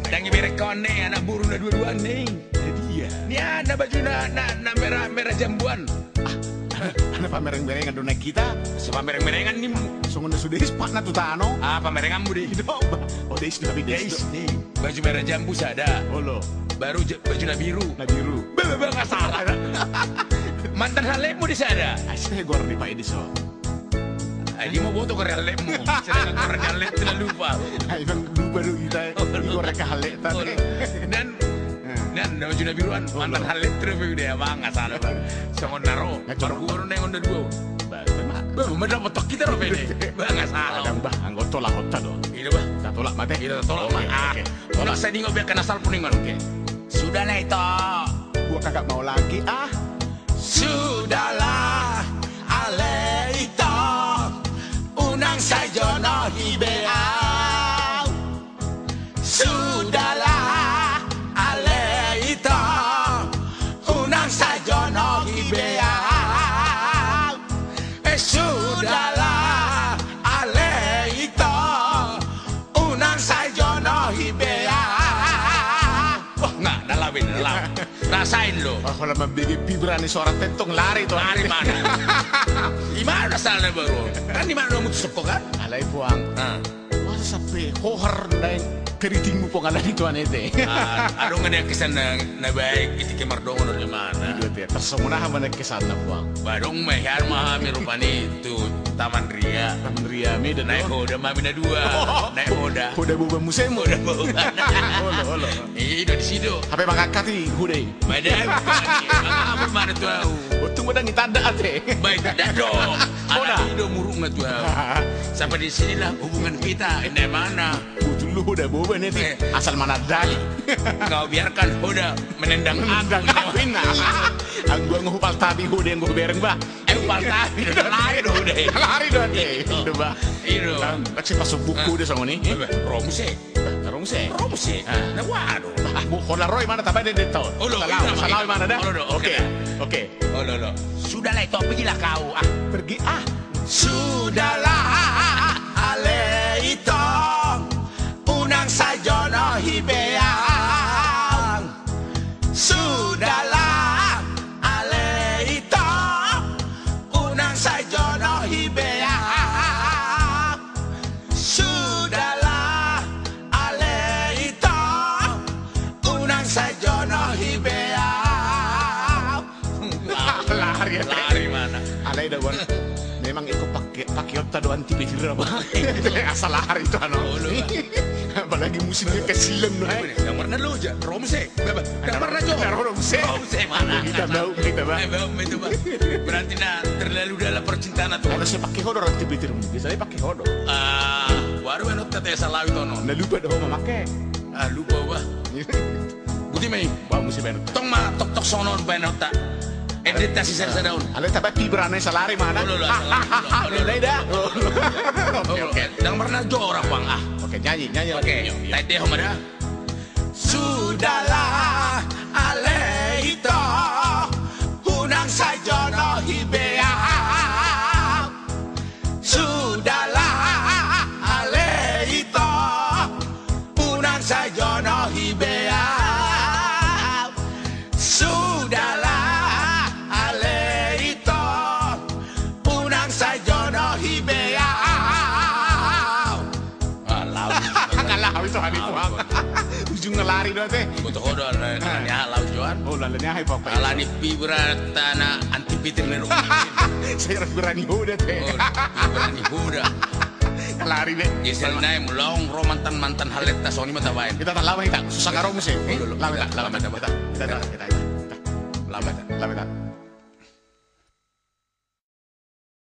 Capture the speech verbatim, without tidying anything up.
Tangi berek kawan ne, anak boru na dua-dua ne. Jadi ya. Ni ada baju na, na, na merah, merah jambuan. Ah, na pamereng-merengan do na hita. So pamereng-merengan ni mu. Songon na sude is pat na tu tano. Ah, pamerengan mu di. Ido, ba. Oh, de is do, tapi de is do. Baju merah jambu sada. Olo. Baru je-, baju na biru. Na biru. Ba, ba, ba, nggak salah. Mantan halletmu di sada. Asli gor di Pak Edi so. Ai, dia mau boto ke realetmu. Sedangkan orang realet tu na lupa. Ai, bang, lupa do hita. Igor ke halet tadi. Dan, dan, na baju na biruan, mantan halet tu na biru dia, bang, asal, bang. Songon na ro. Baru gua ro nengon na dua. Ba, ma dapat tok hita ro pede. Bang, asal. Kadang, bah, anggo tolak hota do. Ida, bah. Kita tolak mate. Ida tolak mate. Oke. Tolak. Saya ningo biar kena salpu ningon. Oke. Sudahlah, Ito. Gua kagak mau lagi, ah. Sudahlah, ale Ito, unang sai jonohi be au. Sudahlah, ale Ito, unang sai jonohi be au. Eh, sudahlah, ale Ito, unang sai jonohi be au. Wah, nga, na lawen, na lawen. Rasain lo. Wah, holan mambege vibra ni suara tentong lari tu. Lari mana? Di mana salna baru? Kan di mana mutus ko kan? Alai puang. Ah. Masa sampe hohar naeng keritingmu puang alani tu anete. Ah, adong nggak ada kesan na, na baik, ketika mardongan oleh mana? Ido te, tarsongon aha ma na kesanna puang? Ba adong ma, hian ma hami rupani tu Taman Ria. Taman Ria, Medan. Naik hoda ma hami na dua. Naik hoda. Hoda boba muse mu. Hoda boba. Olo, olo. Ido di sido. Hape mangangkat i hoda i. Mada, mangangkat mana tu au? Untung mada ni tanda ate. Baik, tanda do. Hoda. Anak ido muruk na tu au. Sampai di sinilah hubungan kita. Ini mana? Betul lu hoda boba nanti. Asal mana dai. Kau biarkan hoda menendang aku. Menendang aku, nah. Anggo, anggo hupal tabi hoda anggo hubereng, bah. Eh, hupal tabi, lari do hoda. Lari do ate. Ido, bah. Ido. Taksi pasuk buku de songon i. Ro muse. Ro muse. Ro muse. Na waduh. Bah, holan ro imana tabaen de tau. Olo, salawi imana da. Olo do. Oke. Oke. Olo, olo. Sudahlah Ito, pergilah kau, ah. Pergi, ah. Sudahlah, ale Ito, unang sai jonohi be au. Sudahlah, ale Ito, unang sai jonohi be au. Sudahlah, ale Ito, unang sai jonohi be au. Lari, lari mana? Alai dawan. Memang iko pake, pakeonta do anti petir apa? Asal lari tu anu. Apalagi musimnya kesilang do. Yang warna lo aja, romse. Baba, yang warna jo. Romse. Romse mana? Kita bau, kita bau. Bau itu, Bang. Berarti na terlalu dalam percintaan atau? Kalau saya pakai hodor anti petir, bisa saya pakai hodor. Ah, baru anu tete salawi tono. Na lupa do mamakai. Ah, lupa, Bang. Buti ma i. Ba muse baen. Tong ma toktok sonon baen ota. Ende ta sisa sadaon. Ale taba pibrane salari mana? Olo, olo, olo, olo. Olo, olo. Oke, oke. Dang pernah jorok bang ah. Oke, nyanyi, nyanyi. Oke. Taide ho ma da. Sudahlah ale ito, unang sai jonohi be au. Sudahlah ale ito, unang sai jonohi be au. Sudahlah ale ito, unang sai jonohi be au. Ah, laos. Nga laos, Tuhan i, Tuhan. Ujungna lari do ate. Boto ho do ala ni aha laos, Johan? Oh, ala ni aha i, Pak? Ala ni pibrata na anti petir ni roha. Saya berani hoda te. Oh, berani hoda. Lari be. Geser nae mulaong ro mantan-mantan haletta songon i ma tabaen. Hita ta laho ma hita. Susah karo muse. Laho hita, laho hita. Hita, hita, hita. Laho hita, laho hita.